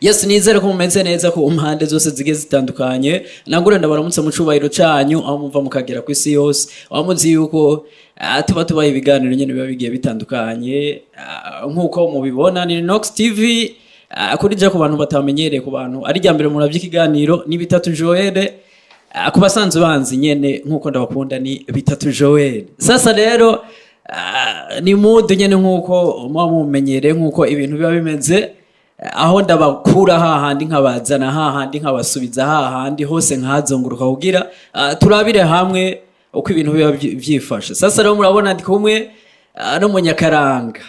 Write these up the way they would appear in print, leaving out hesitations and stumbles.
Yes, nizere ko mumeze neza ku mpande zose zigiye zitandukanye. Nangure ndabaramutse mu cubahiro canyu aho muva mukagera ku isi yose, aho muzi yuko tuba tubaha ibiganiro nyene biba bigiye bitandukanye. Nk'uko mubibona ni Rinox TV. Kuri je, ku bantu batamenyereye, ku bantu ari rya mbere muravye ikiganiro, ni Bitatu Joel. Ku basanzwe banzi nyene nk'uko ndabakunda, ni Bitatu Joel. Sasa rero ni mood nyene nk'uko muba mumenyereye, nk'uko ibintu biba bimeze, aho ndabakura hahandi nkabazana hahandi, nkabasubiza hahandi hose, nkahazunguruka kugira turabire hamwe uko ibintu biba vyifashe. Sasa rero murabona ndi kumwe n'umunyakaranga,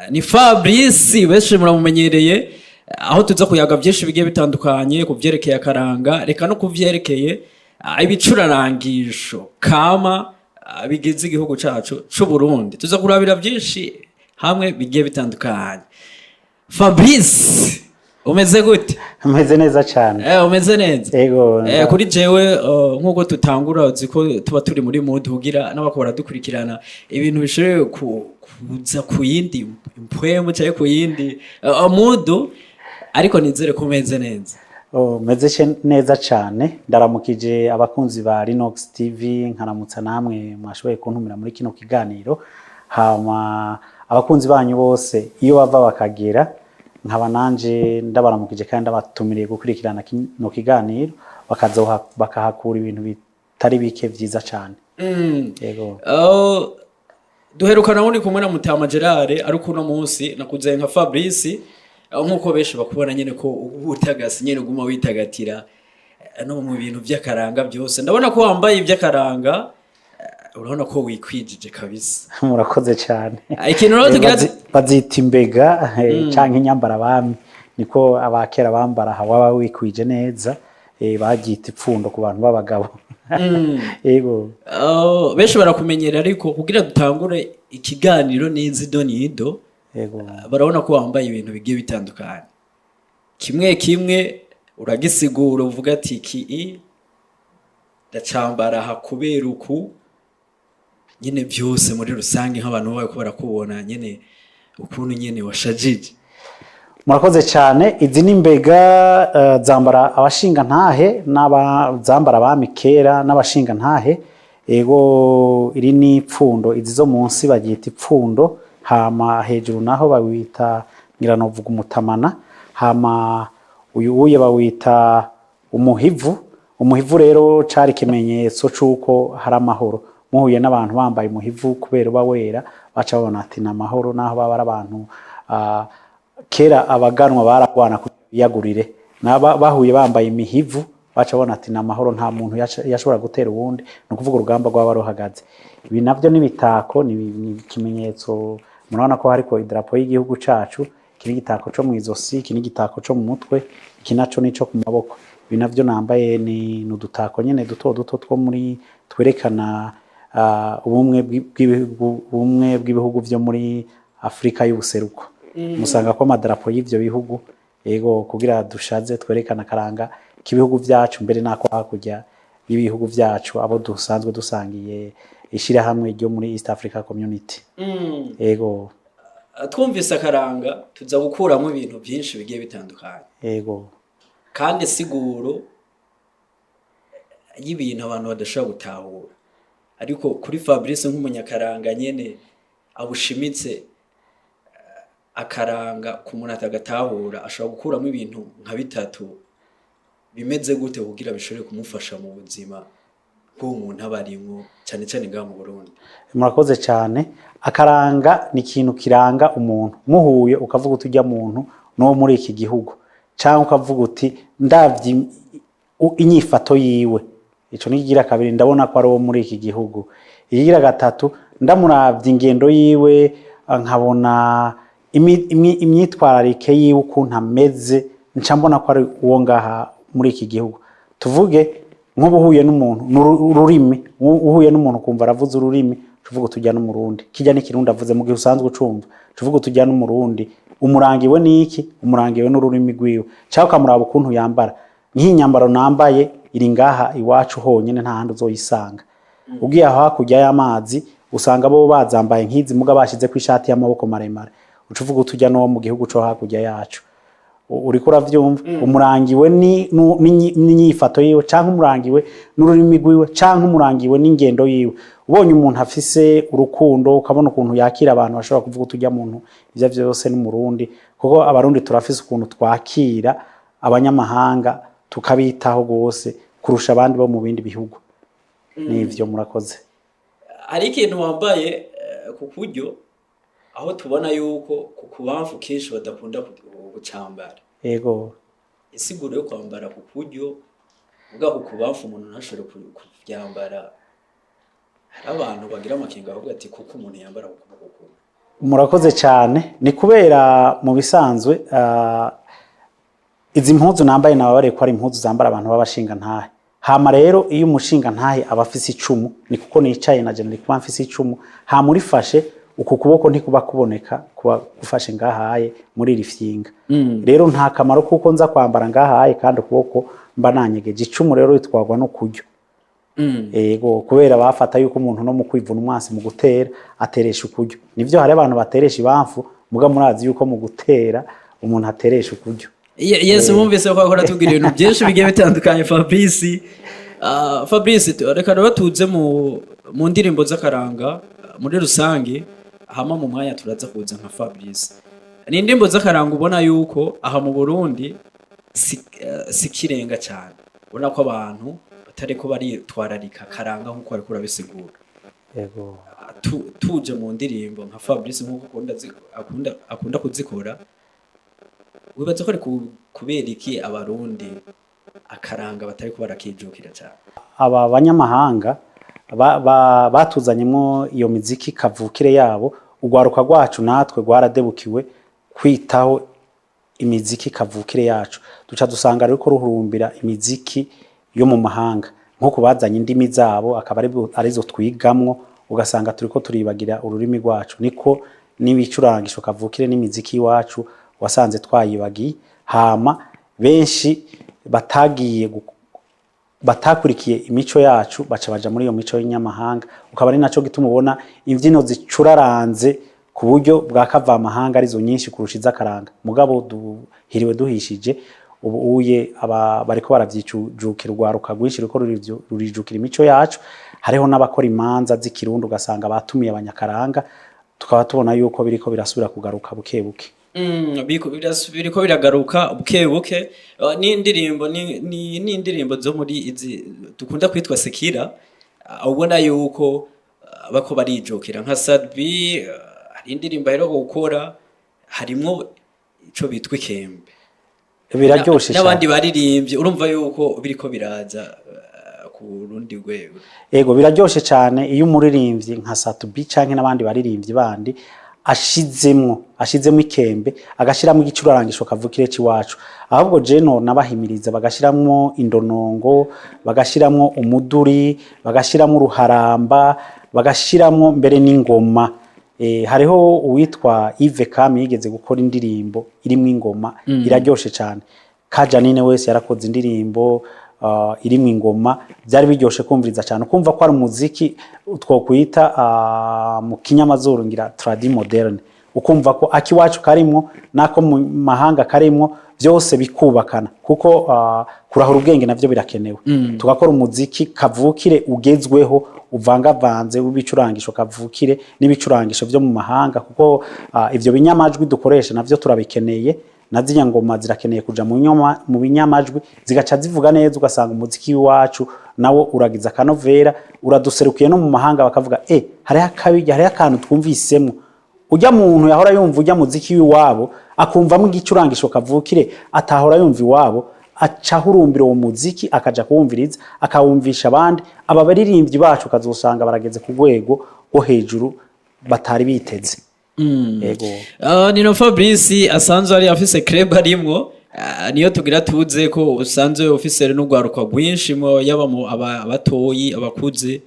ni Fabrice, benshi muramumenyereye, aho tuza kuyaga byinshi bigiye bitandukanye ku vyerekeye akaranga, reka no ku vyerekeye ibicurarangisho kama bigize igihugu cacu c'u Burundi. Tuza kurabira byinshi hamwe bigiye bitandukanye. Fabrice, umeze gute? Meze neza cyane. Umeze neza? Ego. Kuri jewe, nk'uko tutangura, uzi ko tuba turi muri mood kugira n'abako baradukurikirana ibintu bishoboye kuza ku yindi mpwemu cyangwa ku yindi mood, ariko nizere ko umeze neza. Oh, meze neza cyane. Ndaramukije abakunzi ba Rinox TV, nkaramutsa namwe mwashoboye kuntumira muri kino kiganiro, hama abakunzi banyu bose iyo bava bakagera, nkaba nanje ndabaramukije kandi ndabatumiriye gukurikirana kino kiganiro, bakazoha bakahakura ibintu bitari bike vyiza cyane. Yego. Duherukana wundi kumwe na Mutama Gerard, ariko uno munsi nakuze nka Fabrice, nk'uko benshi bakubona nyene ko uba utagase nyene, uguma witagatira no mu bintu vy'akaranga byose. Ndabona ko wambaye ivy'akaranga, urabona ko wikwijije kabisa. Murakoze cyane. Ikintu rero tugira Bazita imbega canke inyambara abami, niko abakera bambara. Aha waba wikwije neza, baryita ipfundo ku bantu b'abagabo. Yego. Benshi barakumenyera, ariko kugira dutangure ikiganiro neza ido nido, barabona ko wambaye ibintu bigiye bitandukanye. Kimwe kimwe uragisigura, uvuga ati iki i ndacambara aha kubera uku nyine, byose muri rusange nk'abantu babaye ko barakubona nyine ukuntu nyine washajije. Murakoze cyane. Izi ni imbega, zambara abashinga ntahe n'aba zambara abami kera n'abashinga ntahe. Ego, iri ni ipfundo. Izi zo munsi baryita ipfundo, hama hejuru naho bawita, ngira novuga, umutamana, hama uyu uye bawita umuhivu. Umuhivu rero cari ikimenyetso c'uko hari amahoro. Muhuye n'abantu bambaye umuhivu, kubera uba wera, baca babona ati ni amahoro, naho baba ari abantu. Kera abaganwa baragwana kugira biyagurire, naba bahuye bambaye imihivu baca babona ati ni amahoro, nta muntu yashobora gutera uwundi, ni ukuvuga urugamba rwaba ruhagaze. Ibi navyo n'ibitako, ni ikimenyetso. Murabona ko hariko idarapo y'igihugu cacu. Iki ni igitako co mw'izosi, iki ni igitako co mu mutwe, iki naco nico ku maboko. Ibi navyo nambaye ni udutako nyene duto duto two muri twerekana ubumwe bw'ibihugu vyo muri Afrika y'ubuseruko. Musanga ko amadarapo y'ivyo bihugu. Yego, kugira dushaze twerekana akaranga k'ibihugu vyacu, mbere nako hakurya y'ibihugu vyacu, abo dusanzwe dusangiye ishirahamwe ryo muri East Africa Community. Yego. Twumvise akaranga, tuza gukuramo ibintu byinshi bigiye bitandukanye. Kandi siguro y'ibintu abantu badashobora gutahura, ariko kuri Fabrice nk'umunyakaranga nyene abushimitse, akaranga ku muntu atagatahura ashobora gukuramo ibintu nka bitatu bimeze gute kugira bishobore kumufasha mu buzima bw'uwo muntu aba arimwo, cyane cyane ngaha mu Burundi? Murakoze cyane. Akaranga ni ikintu kiranga umuntu. Muhuye ukavuga uti ujya muntu n'uwo muri iki gihugu, cyangwa ukavuga uti ndavye inyifato yiwe, ico ni ikigira kabiri, ndabona ko ari uwo muri iki gihugu. Ikigira gatatu, ndamuravye ingendo yiwe, nkabona imyitwararike yiwe, ukuntu ameze, nca mbona ko ari uwo ngaha muri iki gihugu. Tuvuge nk'ubu uhuye n'umuntu ururimi, uhuye n'umuntu ukumva aravuze ururimi, tuvuga tujya n'umurundi, kijya n'ikirundi avuze mu gihe usanzwe ucumva, tuvuga tujya n'umurundi. Umurangiwe n'iki? Umurangiwe n'ururimi rwiwe, cyangwa ukamuraba ukuntu yambara. Nk'iyi nyambaro nambaye iri ngaha iwacu honyine, nta handi uzoyisanga. Ugiye aho hakurya y'amazi usanga bo bazambaye nk'izi, muga bashize ku ishati y'amaboko maremare, uca uvuga utujya no mu gihugu co hakurya yacu. Uriko uravyumva? Umurangiwe n'inyifato yiwe, canke umurangiwe n'ururimi rwiwe, canke umurangiwe n'ingendo yiwe. Ubonye umuntu afise urukundo, ukabona ukuntu yakira abantu, bashobora kuvuga uti: "Urya muntu ivyo vyose n'Umurundi." Kuko Abarundi turafise ukuntu twakira abanyamahanga, tukabitaho rwose kurusha abandi bo mu bindi bihugu. Nivyo, murakoze. Hari ikintu wambaye ku kuryo, aho tubona yuko ku kubamfu kenshi badakunda gucambara. Insiguro yo kwambara ku kuryo, uvuga ku kubamfu umuntu ntashobore kuvyambara, hari abantu bagira amakenga bavuga ati: "Kuko umuntu yambara ku kuboko kumwe?" Murakoze cyane. Ni kubera mu bisanzwe izi mpuzu nambaye, nababariye ko ari impuzu zambara abantu b'abashinga ntahe. Hama rero iyo umushinga ntahe aba afise icumu, ni kuko nicaye na je nari kuba mfise icumu, hama urifashe uku kuboko ntikuba kuboneka, kuba gufashe ngahaye muri iri fyinga. Rero nta kamaro kuko nza kwambara ngahaye kandi ukuboko mba nanyegeje icumu. Rero ritwarwa no kuryo. Ego, kubera bafata yuko umuntu no mu kwivuna umwansi, mu gutera, ateresha ukuryo. Nivyo, hari abantu bateresha ibamfu, muga murazi yuko mu gutera umuntu ateresha ukuryo. Yes, mwumvise ko akora tubwira ibintu byinshi bigiye bitandukanye Fabrice. Fabrice, reka rero tuze mu ndirimbo z'akaranga muri rusange, hama mu mwanya turaza kuza nka Fabrice. Ni indirimbo z'akaranga ubona yuko aha mu Burundi si kirenga cyane, ubona ko abantu batariko baritwararika karanga nk'uko bariko urabisigura. Yego. Tuje mu ndirimbo nka Fabrice, nk'uko akunda kuzikora, wibaza ko ari kubera iki Abarundi akaranga batari ko barakijukira cyane? Aba banyamahanga batuzanyemo iyo miziki kavukire yabo. Urwaruka rwacu natwe rwaradebukiwe kwitaho imiziki kavukire yacu, duca dusanga rero ko ruhurumbira imiziki yo mu mahanga, nko kubazanye indimi zabo akaba arizo twigamwo, ugasanga turiko turibagira ururimi rwacu. Niko n'ibicurangisho kavukire n'imiziki iwacu wasanze twayibagiye. Hama benshi batagiye batakurikiye imico yacu, baca baja muri iyo mico y'inyamahanga, ukaba ari naco gituma ubona imbyino zicuraranze ku buryo bwa kavamahanga arizo nyinshi kurusha iz'akaranga. Mugabo duhiriwe duhishije, ubu uye aba bariko baravyijukira, urwaruka rwinshi ruriko rurijukira imico yacu. Hariho n'abakora imanza z'ikirundi, ugasanga batumiye abanyakaranga, tukaba tubona yuko biriko birasubira kugaruka buke buke. Biriko biragaruka buke buke. N'indirimbo ni indirimbo zo muri izi dukunda kwitwa sekira, ubona yuko bako barijukira nka Sadbi, hari indirimbo aheruka gukora harimwo ico bitwa ikembe. Biraryoshe cyane. N'abandi baririmbye, urumva yuko biriko biraza ku rundi rwego. Ego, biraryoshe cyane iyo umuririmbyi nka Satubi canke n'abandi baririmbyi bandi ashizemwo ikembe, agashiramwo igicurarangisho kavukire c'iwacu. Ahubwo je no nabahimiriza bagashiramwo indonongo, bagashiramwo umuduri, bagashiramwo uruharamba, bagashiramwo mbere n'ingoma. Hariho uwitwa Yves Kami yigeze gukora indirimbo irimwo ingoma, iraryoshe cyane. Kajanine wese yarakoze indirimbo irimwo ingoma, byari biryoshe kumviriza cyane, kumva ko ari umuziki twokwita mu kinyamazuru ngira tradi moderne, ukumva ko akiwacu karimwo nako mu mahanga karimwo, byose bikubakana, kuko kurahura ubwenge navyo birakenewe. Tugakora umuziki kavukire ugezweho, uvangavanze w'ibicurangisho kavukire n'ibicurangisho vyo mu mahanga, kuko ivyo binyamajwi dukoresha navyo turabikeneye, na ziriya ngoma zirakeneye kuja mu binyamajwi, zigaca zivuga neza, ugasanga umuziki w'iwacu nawo uragize akanovera, uraduserukiye no mu mahanga, bakavuga: "Hariho akabirya, hariho akantu twumvisemwo." Ujya muntu yahora yumva ujya muziki w'iwabo, akumvamo igicurangisho kavukire atahora yumva iwabo, aca ahurumbira uwo muziki, akaja kuwumviriza, akawumvisha abandi. Aba baririmbyi bacu ukazosanga barageze ku rwego rwo hejuru batari biteze. Yego. Nino Fabrice asanzwe ari afise club arimwo, niyo tugira tuze ko usanzwe ufise n'urwaruka rwinshi mo, yaba mu abatoyi, abakuze,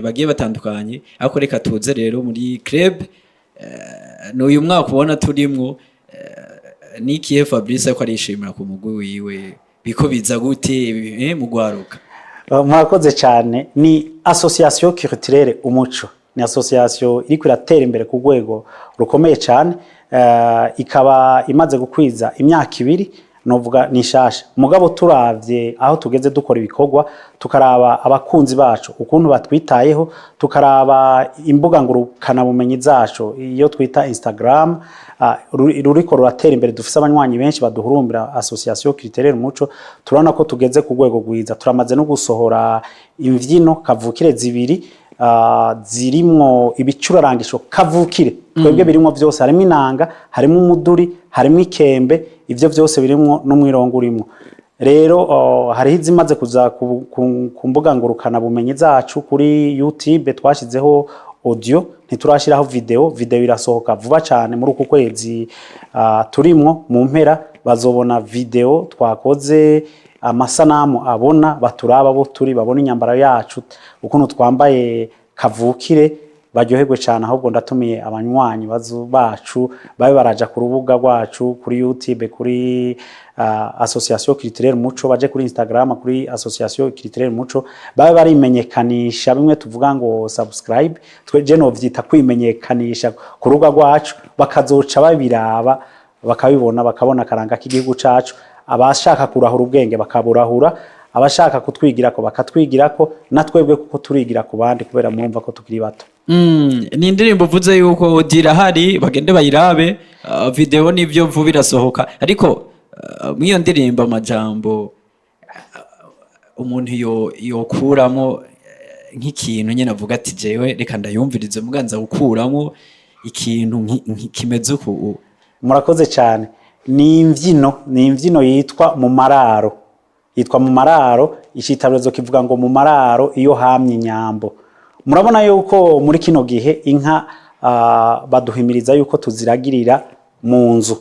bagiye batandukanye. Ariko reka tuze rero muri club n'uyu mwaka ubona turimwo, nikihe Fabrice ariko arishimira ku mugwi wiwe, biko biza gute mu rwaruka? Murakoze cyane. Ni association culturelle Umuco. Ni association iriko iratera imbere ku rwego rukomeye cyane, ikaba imaze gukwiza imyaka 2, novuga ni nshasha. Mugabo turavye aho tugeze dukora ibikorwa, tukaraba abakunzi bacu ukuntu batwitayeho, tukaraba imbuga ngurukanabumenyi zacu, iyo twita Instagram, ruriko ruratera imbere, dufise abanywanyi benshi baduhurumbira Association Culturelle Umuco, turabona ko tugeze ku rwego rwiza. Turamaze no gusohora imvyino kavukire zibiri, zirimwo ibicurarangisho kavukire twebwe, birimwo byose: harimo inanga, harimo umuduri, harimo ikembe, ivyo byose birimwo, n'umwirongo urimwo. Rero hariho izimaze kuza ku mbuga ngurukana bumenyi zacu. Kuri YouTube twashizeho audio, ntiturashiraho video. Video irasohoka vuba cyane muri uku kwezi turimwo. Mu mpera bazobona video twakoze, amasanamu abona baturaba bo turi, babona inyambaro yacu ukuntu twambaye kavukire, baryoherwe cyane. Ahubwo ndatumiye abanywanyi bacu babe baraja ku rubuga rwacu kuri YouTube, kuri Association Culturelle Muco, baje kuri Instagram, kuri Association Culturelle Muco, babe barimenyekanisha, bimwe tuvuga ngo subscribe, twe je novyita kwimenyekanisha ku rubuga rwacu, bakazoca babiraba, bakabibona, bakabona akaranga k'igihugu cacu. Abashaka kurahura ubwenge bakaburahura, abashaka kutwigirako bakatwigirako, na twebwe kuko turigira ku bandi, kubera murumva ko tukiri bato. Ni indirimbo uvuze yuko audio irahari, bagende bayirabe, video nivyo vuba irasohoka. Ariko mw'iyo ndirimbo amajambo umuntu yokuramo nk'ikintu nyene avuga ati: "Jewe reka ndayumvirize, muganza gukuramo ikintu kimeze uku." Murakoze cyane. Ni imbyino yitwa "Mu mararo", yitwa "Mu mararo". Icitabuzo kivuga ngo: "Mu mararo iyo hamye inyambo." Murabona yuko muri kino gihe inka baduhimiriza yuko tuziragirira mu nzu,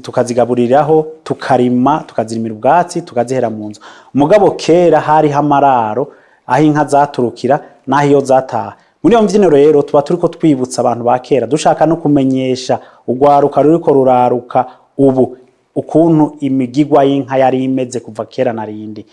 tukazigaburiraho, tukarima, tukazirimira ubwatsi, tukazihera mu nzu. Mugabo kera hariho amararo, aho inka zaturukira n'aho iyo zataha. Muri iyo mbyino rero tuba turiko twibutsa abantu ba kera, dushaka no kumenyesha urwaruka ruriko ruraruka ubu ukuntu imigigwa y'inka yari imeze kuva kera na rindi.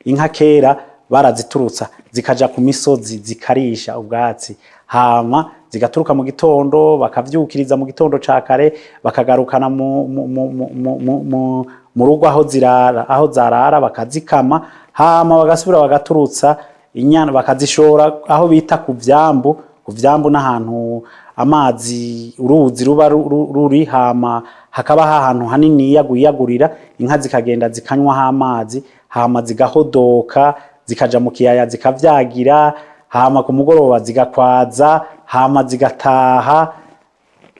Inka kera baraziturutsa zikaja ku misozi, zikarisha ubwatsi, hama zigaturuka mu gitondo, bakavyukiriza mu gitondo ca kare, bakagarukana mu rugo aho zirara, aho zarara, bakazikama, hama bagasubira bagaturutsa inyana, bakazishora aho bita ku vyambu. Ku vyambu n'ahantu amazi, uruzi ruba ruri, hama hakaba ahantu hanini yagurira inka, zikagenda zikanywaho amazi, hama zigahodoka, zikaja mu kiyaya zikavyagira, hama ku mugoroba zigakwaza, hama zigataha.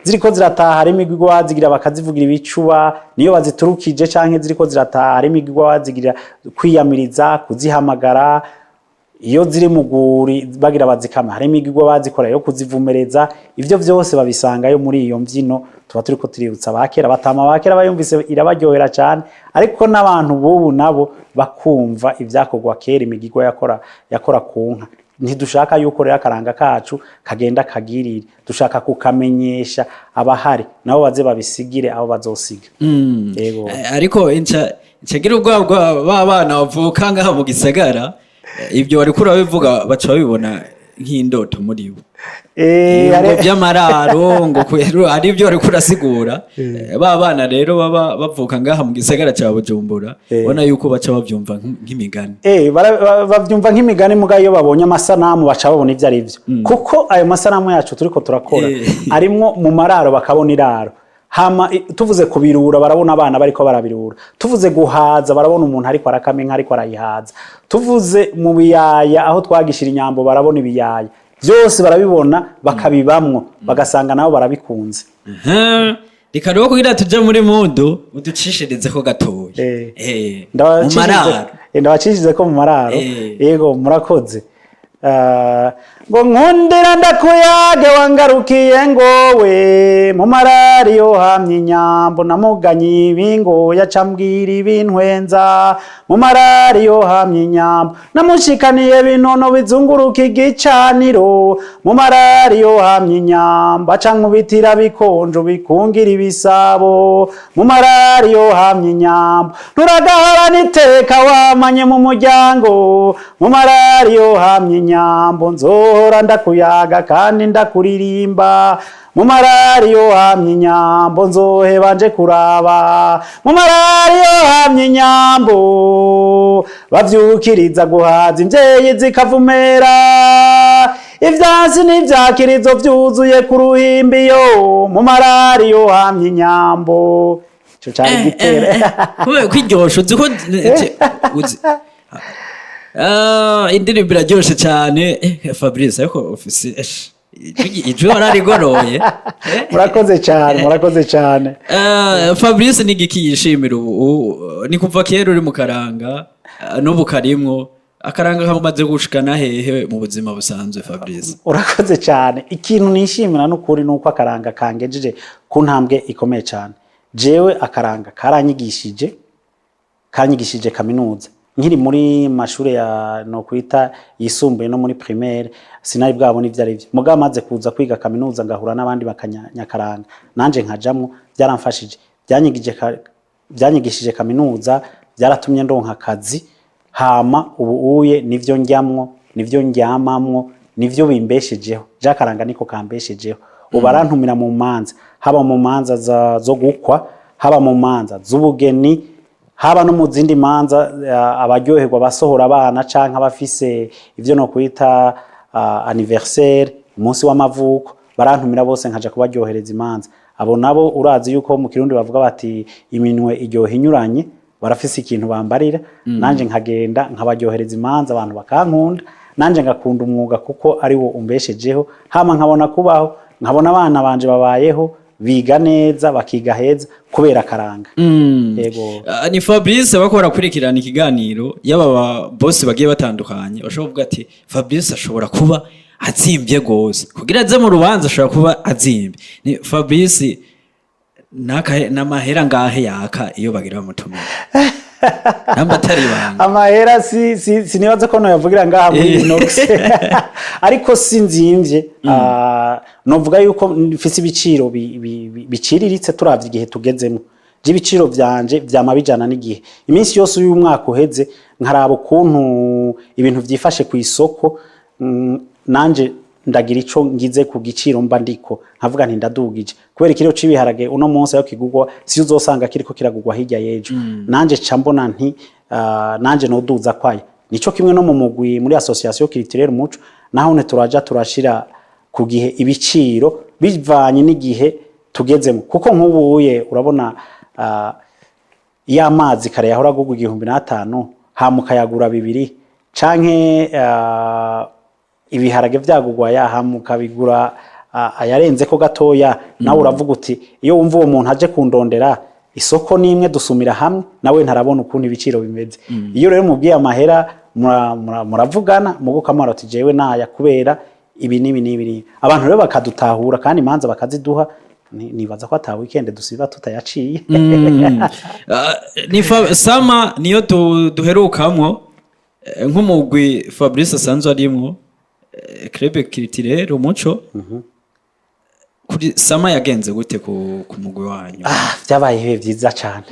Ziriko zirataha harimo imigwi zigira, bakazivugira ibicuba niyo baziturukije, canke ziriko zirataha harimo imigwi bazigira, kwiyamiriza, kuzihamagara. Iyo ziri mu rwuri bagira bazikama, harimo imigwi bazikora yo kuzivumereza. Ivyo vyose babisangayo muri iyo mvyino. Tuba turiko tuributsa abakera, batama abakera bayumvise irabaryohera cane, ariko n'abantu bubu nabo bakumva ivyakorwa kera, imigigwa yakora ku nka. Ntidushaka yuko rero akaranga kacu kagenda kagirire, dushaka kukamenyesha abahari, nabo baze babisigire abo bazosiga. Yego. Ariko inca ngira ubwoba bwa ba bana bavuka ngaha mu gisagara, ibyo wariko urabivuga baca babibona nk'indoto muri bo. Ngo vy'amararo, ngo hari ibyo wariko urasigura. Ba bana rero baba bavuka ngaha mu gisagara ca Bujumbura, ubona yuko baca bavyumva nk'imigani. Bavyumva nk'imigani, muga iyo babonye amasanamu baca babona ivyo ari vyo, kuko ayo masanamu yacu turiko turakora arimwo mu mararo, bakabona iraro. Hama tuvuze kubirura, barabona abana bariko barabirura. Tuvuze guhaza, barabona umuntu ariko arakama inka, ariko arayihaza. Tuvuze mu biyaya aho twagishira inyambo, barabona ibiyaya byose, barabibona, bakabibamwo, bagasanga nabo barabikunze. Aha. Reka rero kugira tuje muri mood, uducishirizeko gatoya. Mu mararo. Ndabacishirize ko mu mararo. Yego, murakoze. Ngo nkundira ndakuyage wangarukiye ngowe mu marariyo hamye inyambo, namuganye ibingo yacambwira ibintwenza. Mu marariyo hamye inyambo, namushikaniye binono bizunguruka igicaniro. Mu marariyo hamye inyambo, aca nkubitira bikonjo bikungira ibisabo. Mu marariyo hamye inyambo, nturagahorana iteka wamanye mu muryango. Mu marariyo hamye inyambo, nzohora ndakuyaga kandi ndakuririmba. Mu marariyo hamye inyambo, nzoheba nje kuraba. Mu marariyo hamye inyambo, bavyukiriza guhaza imvyeyi zikavumera. Ivyansi n'ivyakirizo vyuzuye ku ruhimbiyo. Mu marariyo hamye inyambo. Ico cari igitero. Kubera kwiryosha, uzi ko uzi. Ah, indirimbo iraryoshe cyane. Fabrice, ariko ufise ijwi wararigoroye. Murakoze cyane, murakoze cyane. Fabrice, ni igiki yishimira ubu? Ni kuva kera uri mu karanga, n'ubu karimwo. Akaranga kamaze gushikana hehe mu buzima busanzwe, Fabrice? Urakoze cyane. Ikintu nishimira n'ukuri ni uko akaranga kangejeje ku ntambwe ikomeye cyane. Jewe akaranga karanyigishije, kanyigishije kaminuza. Nkiri muri mashure ya no kwita yisumbuye no muri primaire, sinari bwabona ivyo ari byo. Mugabo maze kuza kwiga kaminuza, ngahura n'abandi bakanyakaranga, nanje nkajamwo, byaramfashije. Byanyigishije kaminuza, byaratumye ndonka akazi. Hama ubu uye nivyo njyamwo, nivyo ndyamamwo, nivyo bimbeshejeho. Jakaranga niko kambeshejeho. Ubu arantumira mu manza, haba mu manza zo gukwa, haba mu manza z'ubugeni, haba no mu zindi manza, abaryoherwa, basohora abana canke abafise ivyo no kwita anniversaire, umunsi w'amavuko, barantumira bose nkaja kubaryohereza imanza. Abo nabo urazi yuko mu Kirundi bavuga bati: "Iminwe iryoha inyuranye." Barafise ikintu bambarira, nanje nkagenda nkabaryohereza imanza, abantu bakankunda, nanje ngakunda umwuga kuko ari wo umbeshejeho. Hama nkabona kubaho, nkabona abana banje babayeho, biga neza, bakiga heza kubera akaranga. Yego. Ah, ni Fabrice bako barakurikirana ikiganiro, yaba aba boss bagiye batandukanye bashobora kuvuga ati: "Fabrice ashobora kuba azimbye gose kugira aze mu rubanza, ashobora kuba azimbye." Ni Fabrice n'amahera ngahe yaka iyo bagira bamutumira, namba atari ibanga? Amahera si sinibaza ko noyavugira ngaha muri inox, ariko sinzimvye. Ah, novuga yuko mfise ibiciro biciriritse turavye igihe tugezemo. Je ibiciro vyanje vyama bijana n'igihe. Iminsi yose uyu mwaka uheze, nkaraba ukuntu ibintu vyifashe ku isoko, nanje ndagira ico ngize ku giciro mba ndiko, nkavuga nti ndadugije kubera ikiro c'ibiharage uno munsi ayo kigugwa si uzosanga kiriko kiragugwa hirya y'ejo. Nanje ca mbona nti nanje noduza kwayo. Nico kimwe no mu mugwi, muri association culturelle Umuco, naho ne turaja turashira ku gihe ibiciro bivanye n'igihe tugezemo, kuko nk'ubuye urabona, iyo amazi kare yahora agurwa 1500, hama ukayagura 2000, canke ibiharage vyagurwa ya, hama ukabigura ayarenzeko gatoya, nawe uravuga uti: "Iyo wumva uwo muntu aje kundondera, isoko nimwe dusumira hamwe, nawe ntarabona ukuntu ibiciro bimeze." Iyo rero mubwiye amahera, muravugana, mugo ukamara uti: "Jewe naya kubera ibi n'ibi n'ibi n'ibi." Abantu rero bakadutahura kandi imanza bakaziduha. Nibaza ko ata weekend dusiba tutayaciye. Ah, ni sama niyo duherukamwo, nk'umugwi Fabrice asanzwe arimwo, Club Culturel Umuco. Kuri sama yagenze gute ku mugwi wanyu? Ah, byabaye ibihe byiza cyane,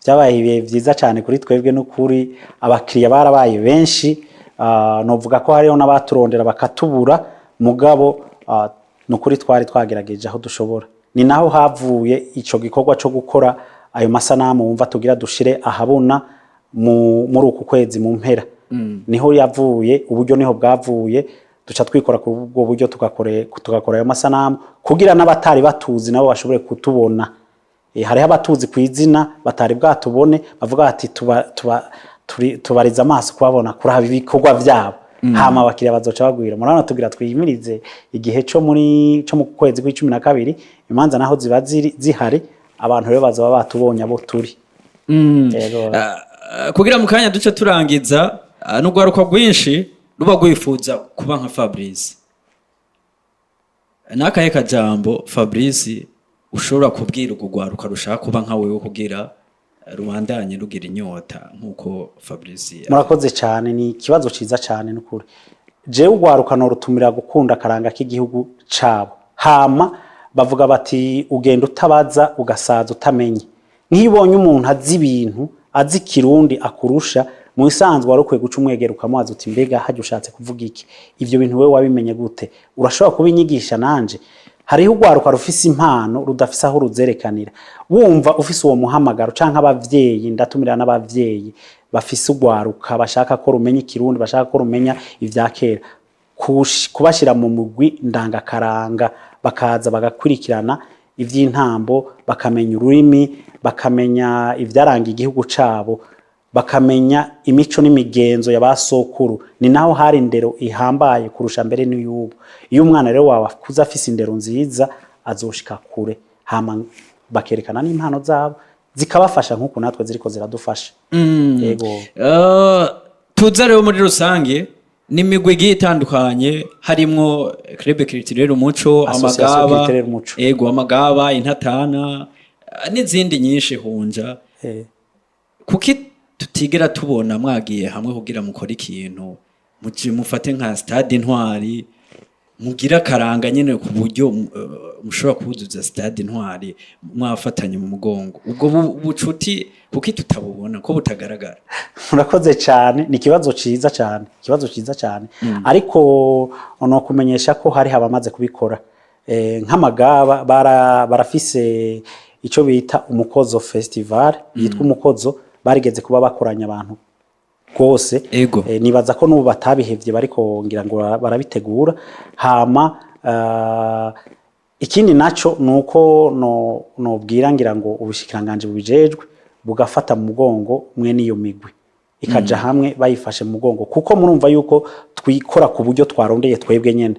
byabaye ibihe byiza cyane kuri twebwe n'ukuri. Abakiriya barabaye benshi. Novuga ko hariho n'abaturondera bakatubura, mugabo nukuri twari twagerageje aho dushobora. Ni naho havuye ico gikorwa co gukora ayo masanamu wumva tugira dushire ahabona muri uku kwezi mu mpera. Niho yavuye uburyo, niho bwavuye, duca twikora ku ubwo buryo, tugakora ayo masanamu kugira n'abatari batuzi nabo bashobore kutubona. Hariho abatuzi ku izina batari bwatubone, bavuga bati tubariza amaso kubabona, kuraba ibikorwa vyabo. Hama abakiriya bazoca bagwira. Murabona tugira twiyimirize igihe co mu kwezi kw'icumi na kabiri, imanza naho ziba ziri zihari, abantu rero bazoba batubonye abo turi. Yego. Ah, kugira mu kanya duce turangiza, n'urwaruka rwinshi ruba rwifuza kuba nka Fabrice. N'akahe kajambo, Fabrice, ushobora kubwira urwo rwaruka rushaka kuba nka wewe kugira rubandanye rugira inyota nk'uko Fabrice? Murakoze cyane, ni ikibazo ciza cyane n'ukuri. Jewe urwaruka norutumira gukunda akaranga k'igihugu cabo. Hama bavuga bati: "Ugenda utabaza, ugasaza utamenye." Nk'iyo ubonye umuntu azi ibintu, azi ikirundi akurusha, mu bisanzwe wari ukwiye guca umwegera ukamubaza uti: "Mbega hajya ushatse kuvuga iki? Ivyo bintu wewe wabimenye gute? Urashobora kubinyigisha nanje?" Hariho urwaruka rufise impano rudafise aho ruzerekanira. Wumva ufise uwo muhamagaro, canke abavyeyi, ndatumira n'abavyeyi bafise urwaruka bashaka ko rumenya ikirundi, bashaka ko rumenya ivya kera, kubashira mu mugwi ndangakaranga, bakaza bagakurikirana ivy'intambo, bakamenya ururimi, bakamenya ivyaranga igihugu cabo, bakamenya imico n'imigenzo ya ba sokuru. Ni naho hari indero ihambaye kurusha mbere n'iy'ubu. Iyo umwana rero wawe akuze afise indero nziza, azoshika kure. Hama bakerekana n'impano zabo, zikabafasha nk'uku natwe ziriko ziradufasha. Yego. Tuza rero muri rusange n'imigwi igiye itandukanye, harimwo Club Culturel Umuco, Association Amagaba, Culturelle Umuco. Ego, Amagaba, Intatana, n'izindi nyinshi, Hunja. Kuki tutigera tubona mwagiye hamwe kugira mukore ikintu, muje mufate nka stade Intwari, mugira akaranga nyene, ku buryo mushobora kuzuza stade Intwari mwafatanye mu mugongo? Ubwo bucuti kuki tutabubona ko butagaragara? Murakoze cyane, ni ikibazo ciza cyane, ikibazo ciza cyane. Ariko no kumenyesha ko hari abamaze kubikora, nk'Amagaba barafise icyo bita Umukozo Festival, yitwa Umukozo. Barigeze kuba bakoranya abantu rwose. Nibaza ko n'ubu batabihevye, bariko ngira ngo barabitegura. Hama ikindi naco nuko no nobwira ngira ngo ubushikiranganji bubijejwe bugafata mu mugongo mwe n'iyo migwi, ikaja hamwe bayifashe mu mugongo, kuko murumva yuko twikora ku buryo twarondeye twebwe nyene.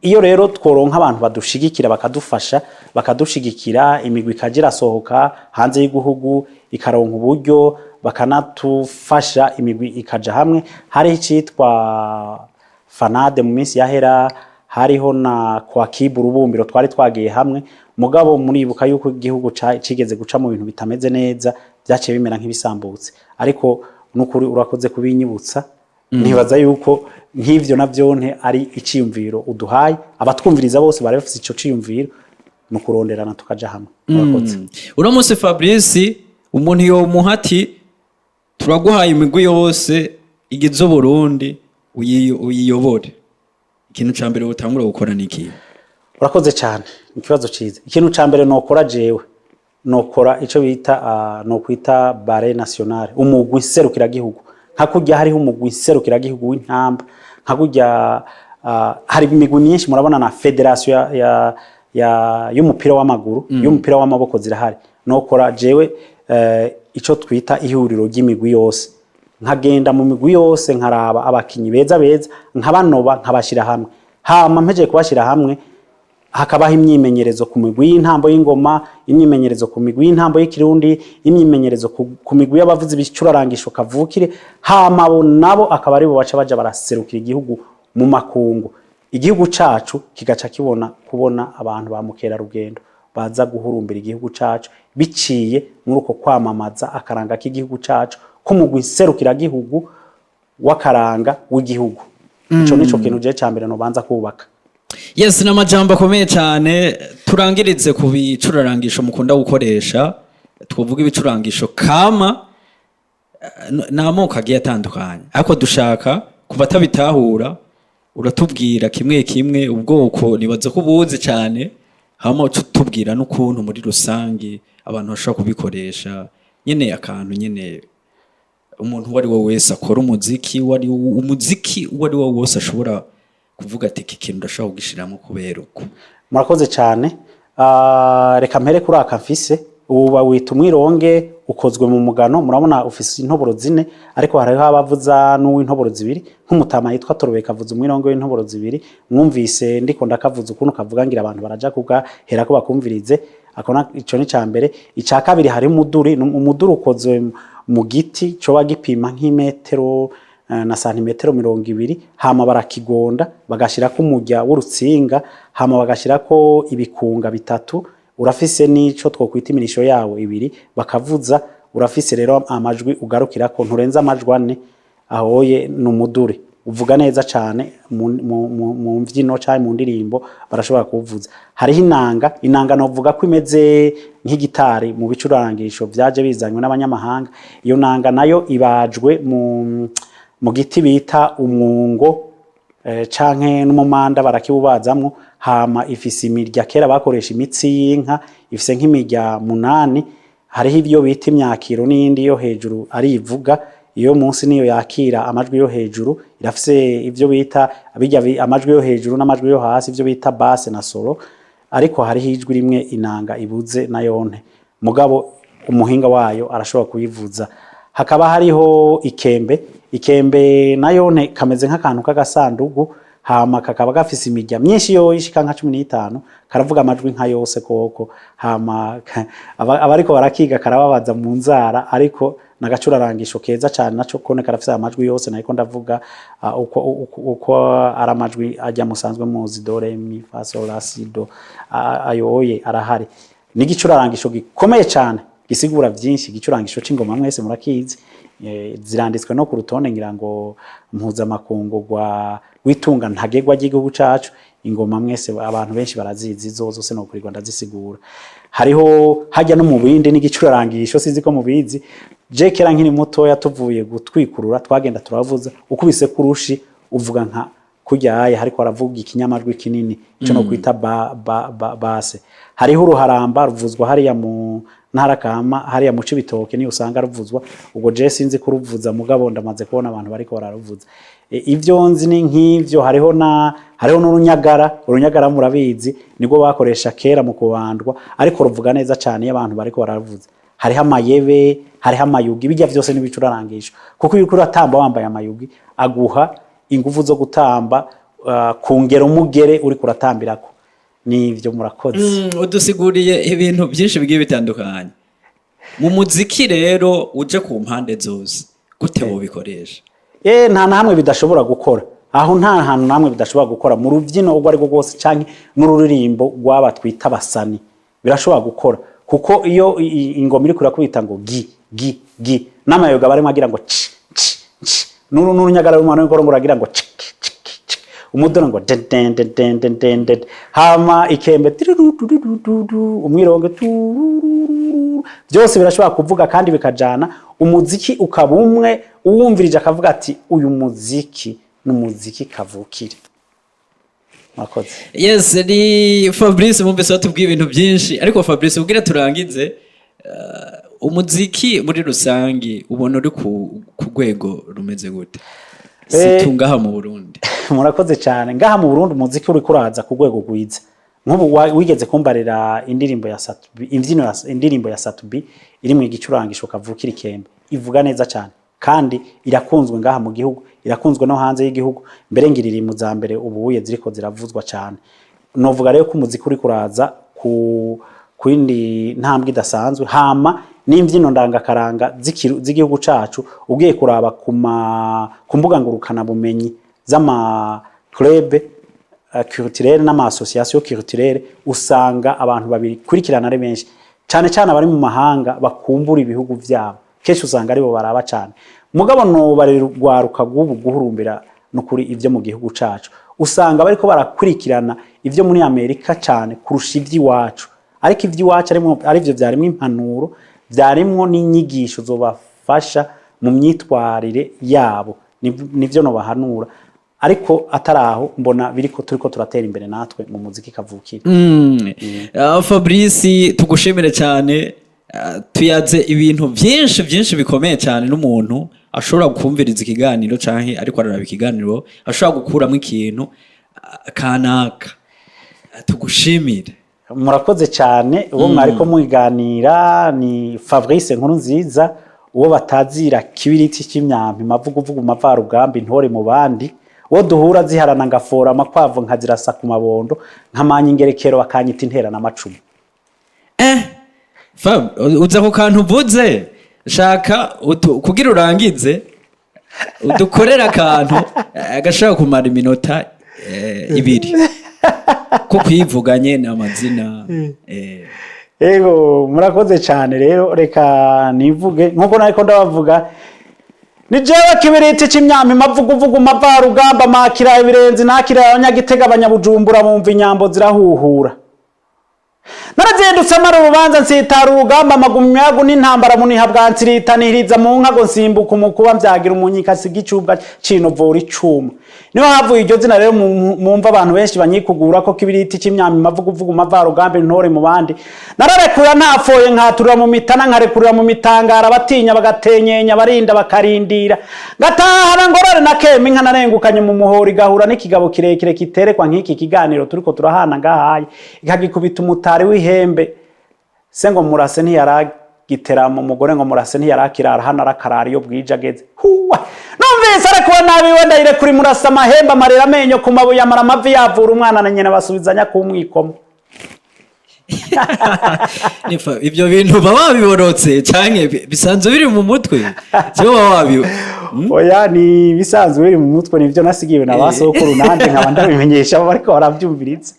Iyo rero tworonka abantu badushigikira, bakadufasha, bakadushigikira, imigwi ikaja irasohoka hanze y'igihugu, ikaronka uburyo, bakanatufasha, imigwi ikaja hamwe. Hariho icitwa Fanade mu minsi yahera, hariho na Kwakibu Urubumbiro, twari twagiye hamwe. Mugabo muribuka yuko igihugu cigeze guca mu bintu bitameze neza, byaciye bimera nk'ibisambutse. Ariko nukuri urakoze kubinyibutsa. Nibaza yuko nk'ivyo navyonte ari iciyumviro uduhaye, abatwumviriza bose bari bafise ico ciyumviro, ni ukuronderana tukaja hamwe. Murakoze. Uno munsi, Fabrice, umuntu yomuha ati: "Turaguhaye imigwi yose igize Uburundi, uyiyobore", ikintu ca mbere utangura gukora ni ikihe? Urakoze cyane, ni ikibazo cyiza. Ikintu ca mbere nokora jewe, nokora ico bita nokwita ballet national, umugwi serukiragihugu, nka kurya hariho umugwi serukiragihugu w'intamba, nka kurya hari imigwi myinshi. Murabona na fédération ya y'umupira w'amaguru, y'umupira w'amaboko zirahari. Nokora jewe ico twita ihuriro ry'imigwi yose, nkagenda mu migwi yose, nkaraba abakinyi beza beza, nkabanoba, nkabashira hamwe. Hama mpejeje kubashira hamwe, hakabaho imyimenyerezo ku migwi y'intambo y'ingoma, imyimenyerezo ku migwi y'intambo y'ikirundi, imyimenyerezo ku migwi y'abavuzi b'icurarangisho kavukire. Hama abo nabo akaba aribo baca baja baraserukira igihugu mu makungu, igihugu cacu kigaca kibona kubona abantu ba mukerarugendo baza guhurumbira igihugu cacu biciye muri uko kwamamaza akaranga k'igihugu cacu k'umugwi serukiragihugu w'akaranga w'igihugu. Ico nico kintu je ca mbere nobanza kubaka. Yes, ni amajambo akomeye cyane. Turangirize ku bicurarangisho mukunda gukoresha. Twovuga ibicurangisho kama, ni amoko agiye atandukanye, ariko dushaka ku batabitahura uratubwira kimwe kimwe ubwoko. Nibaza ko ubuzi cyane, hama uca utubwira n'ukuntu muri rusange abantu bashobora kubikoresha nyene, akantu nyene umuntu uwo ari we wese akora umuziki, uwo ari umuziki uwo ari we wose ashobora kuvuga ati: "Iki kintu ndashobora kugishiramo kubera uku." Murakoze cyane. Reka mpere kuri aka mfise ubu, bawita umwironge, ukozwe mu mugano. Murabona ufise intoboro zine, ariko hariho abavuza n'uw'intoboro zibiri, nk'umutama yitwa Torobeka avuza umwironge w'intoboro zibiri. Mwumvise ndiko ndakavuza ukuntu kavuga, ngira abantu baraja kugaherako bakumvirize. Ako ico ni ca mbere. Ica kabiri, hari umuduri. Umuduri ukozwe mu giti coba gipima nk'imetero na santimetero 20, hama barakigonda, bagashirako umurya w'urutsinga, hama bagashirako ibikunga bitatu. Urafise n'ico twokwita imirisho yawo ibiri, bakavuza. Urafise rero amajwi ugarukirako, nturenza amajwi ane. Ahoye ni umuduri uvuga neza cane mu mvyino canke mu ndirimbo barashobora kuwuvuza. Hariho inanga. Inanga novuga ko imeze nk'igitari mu bicurangisho vyaje bizanywe n'abanyamahanga. Iyo nanga nayo ibajwe mu giti bita umwungo canke n'umumanda, barakiwubazamwo. Hama ifise imirya, kera bakoresha imitsi y'inka, ifise nk'imirya munani. Hariho ibyo bita imyakiro n'iyindi yo hejuru arivuga, iyo munsi niyo yakira amajwi yo hejuru. Irafise ibyo bita bijya amajwi yo hejuru n'amajwi yo hasi, ibyo bita basse na solo. Ariko hariho ijwi rimwe inanga ibuze nayone, mugabo umuhinga wayo arashobora kuyivuza. Hakaba hariho ikembe. Ikembe nayone kameze nk'akantu k'agasandugu, hama kakaba gafise imirya myinshi yo ishika nka 15, karavuga amajwi nka yose koko. Hama abariko barakiga karababaza mu nzara, ariko nagacurarangisho keza cane naco kone, karafise amajwi yose nariko ndavuga, uko ari amajwi ajya musanzwe muzi: do, ré, mi, fa, sol, la, si, do. Ayoye arahari. N'igicurarangisho gikomeye cane gisigura vyinshi. Igicurangisho c'ingoma mwese murakizi. Ziranditswe no ku rutonde ngira ngo mpuzamakungu rwa witunga ntagegwa ry'igihugu cacu. Ingoma mwese abantu benshi barazizi zozo, se no ndazisigura. Hariho hajya no mu bindi n'igicurarangisho, sinzi ko mubizi. Je kera nkiri mutoya, tuvuye gutwikurura, twagenda turavuza. Ukubise kurushi uvuga nka kuryaye, hariko aravuga ikinyamajwi kinini, ico no kwita ba basse. Hariho uruharamba, ruvuzwa hariya mu ntara kama, hariya mu Cibitoke niyo usanga ruvuzwa. Ubwo je sinzi kuruvuza, mugabo ndamaze kubona abantu bariko bararuvuza. Ivyo nzi ni nk'ivyo. Hariho n'urunyagara. Urunyagara murabizi, nibwo bakoresha kera mu kubandwa, ariko ruvuga neza cane iyo abantu bariko bararuvuza. Hariho amayebe, hariho amayugi. Bijya vyose n'ibicurarangisho, kuko iyo uriko uratamba wambaye amayugi aguha inguvu zo gutamba ku ngero mugere uriko uratambirako. Nivyo, murakoze. Udusiguriye ibintu byinshi bigiye bitandukanye mu muziki. Rero uje ku mpande zose, gute wobikoresha? Nta na hamwe bidashobora gukora. Aho nta hantu namwe bidashobora gukora, mu rubyino urwo ari rwo rwose canke n'ururirimbo rw'aba twita abasani birashobora gukora, kuko iyo ingoma iriko irakubita ngo gi gi gi, n'amayoga barimo agira ngo ci ci ci, n'urunyagara rumwe ngo uragira ngo ci ci ci, umuduri ngo den den den den den den den, hama ikembe tirurududududu, umwironge turururu, byose birashobora kuvuga kandi bikajana, umuziki ukaba umwe. Uwumvirije akavuga ati: "Uyu muziki ni umuziki kavukire." Murakoze. Yes, ni Fabrice. Mumvise batubwiye ibintu byinshi, ariko Fabrice, ubwira turangize, umuziki muri rusange ubona uri ku rwego rumeze gute, situ ngaha mu Burundi? Murakoze cyane. Ngaha mu Burundi umuziki uriko uraza ku rwego rwiza. Nk'ubu wigeze kumbarira indirimbo ya Sat-B, imbyino ya indirimbo ya Sat-B iri mu igicurangisho kavukira ikembe, ivuga neza cyane kandi irakunzwe ngaha mu gihugu, irakunzwe no hanze y'igihugu. Mbere ngira iri mu za mbere ubuye ziriko ziravuzwa cyane. Novuga rero ko umuziki uriko uraza ku kwindi ntambwe idasanzwe. Hama n'imbyino ndangakaranga z'igihugu cacu, ugiye kuraba ku mbuga ngurukana bumenyi z'ama club culturel n'ama association culturelle, usanga abantu babikurikirana ari benshi cyane cyane. Abari mu mahanga bakumbura ibihugu vyabo kenshi usanga aribo baraba cyane. Mugabo no bararwaruka rw'ubu guhurumbira no kuri ivyo mu gihugu cacu, usanga bariko barakurikirana ivyo muri Amerika cyane kurusha ivy'iwacu. Ariko ivy'iwacu arivyo vyarimwo impanuro, vyarimwo n'inyigisho zobafasha mu myitwarire yabo. Nivyo nobahanura, ariko atari aho mbona biriko turiko turatera imbere natwe mu muziki kavukire. Fabrice, tugushimire cyane. Tuyaze ibintu byinshi byinshi bikomeye cyane, n'umuntu ashobora kumviriza ikiganiro canke ariko araraba ikiganiro ashobora gukuramo ikintu kanaka. Tugushimire. Murakoze cyane. Uwo mwariko mwiganira ni Fabrice Nkuru Nziza, uwo batazira kibiriti cy'imyampi, mavuguvugu, mavarugamba, intore mu bandi, uwo duhura ziharana ngafora amakwavu nkazirasa ku mabondo, nkamanya ingerekero, bakanyita intera n'amacumu. Fab, uza ku kantu uvuze, shaka kugira urangize. Udukorera akantu gashobora kumara iminota 2 ko kwivuga nyene amazina. Ego, murakoze cyane. Rero reka nivuge nkuko nariko ndabavuga. Ni jewe kibiriti c'imyami, mavuguvugu, mavarugamba, makira ibirenzi, nakira abanyagitega, abanyabujumbura bumva inyambo zirahuhura. Narazindutse mara urubanza, nsitara urugamba, amagumyagu n'intambara, muniha bwa nsiritaniriza mu nka ngo nsimbuka umukuba, mvyagira umunyika, siga icubwa cinovora icuma. Niho havuye iryo zina rero mumva abantu benshi banyikugura ko kibiriti c'imyami, mavuguvugu, mavarugamba, intore mu bandi. Nararekura ntafoye, nkaturira mu mitana, nkarekurira mu mitangara, abatinya bagatenyenya, abarinda bakarindira, ngatahana ngorore na kema. Inka narengukanye mu muhori igahura n'ikigabo kirekire kiterekwa nk'iki kiganiro turiko turahana ngahaye, ikagikubita umutari w'ihembe. Se ngo murase ntiyaragiterama, umugore ngo murase ntiyarakirara hano, arakarara iyo bwije ageze. Huwa numvise arekuwe nabi wenda irekura, imurasa amahembe, amarira amenyo ku mabuye, amara amavi, yavura umwana na nyina, basubizanya kumwikomo. Nifa, ibyo bintu uba wabiborotse canke bisanzwe biri mu mutwe cyo uba wabi Oya, ni ibisanzwe biri mu mutwe, nivyo nasigiwe na ba sokuru, nanje nkaba ndabimenyesha abo bariko baravyumviriza.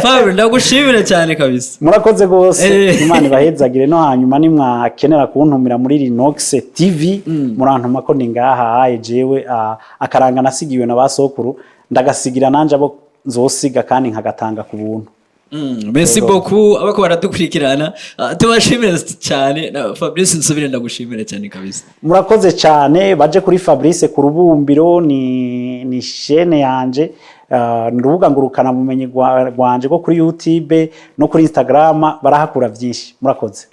Fabio, ndagushimire cyane kabisa. Murakoze gose. Imana ibahezagire. No hanyuma nimwakenera kuntumira muri Rinox TV, murantuma ko ndi ngaha. Aye, jewe akaranga nasigiwe na ba sokuru ndagasigira nanje abo nzosiga, kandi nkagatanga ku buntu. Merci beaucoup. Abako baradukurikirana, tubashimire cyane. Na Fabrice, nsubire ndagushimire cyane kabisa. Murakoze cyane. Baje kuri Fabrice ku Rubumbiro, ni chaîne yanje, ni urubuga ngurukana bumenyi rwanje rwo kuri YouTube no kuri Instagram, barahakura byinshi. Murakoze.